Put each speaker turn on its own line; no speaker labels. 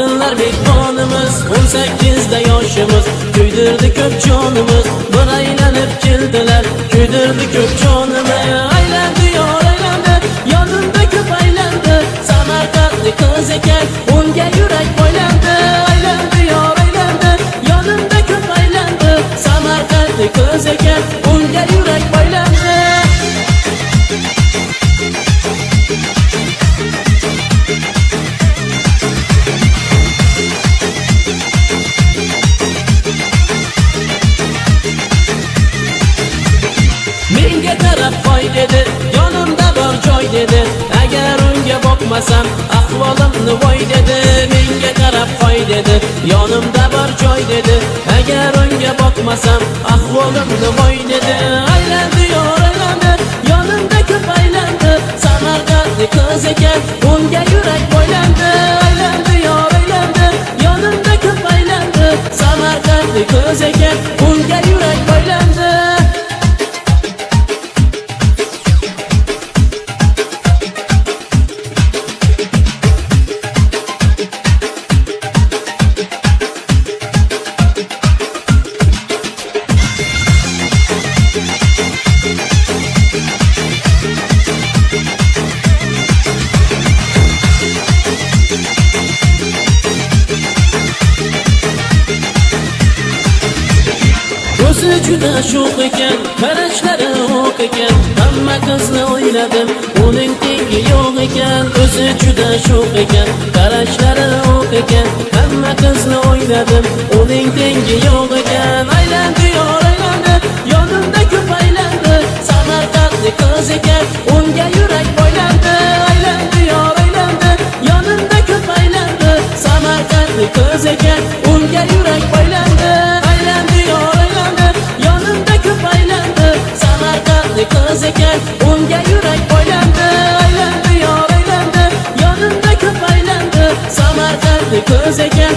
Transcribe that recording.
Oydinlar mehmonimiz, 18da yoshimiz, kuydirdi ko'p jonimiz. Bir aylanib keldilar, kuydirdi ko'p jonimiz. Aylandi yor aylandi, yonimda ko'p aylandi. Samarqandli qiz ekan, unga yurak boylandi. Aylandi yor aylandi, yonimda ko'p aylandi. Samarqandli qiz ekan, unga yurak boylandi. Menga qarab qo'y dedi, yonimda bor joy dedi. Agar unga boqmasam ahvolimni voy dedi. Menga qarab qo'y dedi, yonimda bor joy dedi. Agar unga boqmasam ahvolimni voy dedi. Aylandi yor aylandi, yonimda ko'p aylandi. Samarqandli qiz ekan, unga yurak boylandi. Aylandi yor aylandi, yonimda ko'p aylandi. Samarqandli qiz ekan, unga yurak boylandi. O'zi juda sho'x ekan, qarashlari o'q ekan. Hamma qizni o'yladim, uning tengi yo'q ekan. O'zi juda sho'x ekan, qarashlari o'q ekan. Hamma qizni o'yladim, uning tengi yo'q ekan. Aylandi yor aylandi, yonimda ko'p aylandi. Samarqandli qiz ekan, unga yurak boylandi. Aylandi yor aylandi, yonimda ko'p aylandi. Samarqandli qiz ekan, unga yurak boylandi. Aylandi yor aylandi, yonimda ko'p aylandi. Samarqandli qiz ekan, unga yurak boylandi. Aylandi yor aylandi, yonimda ko'p aylandi. Samarqandli qiz ekan.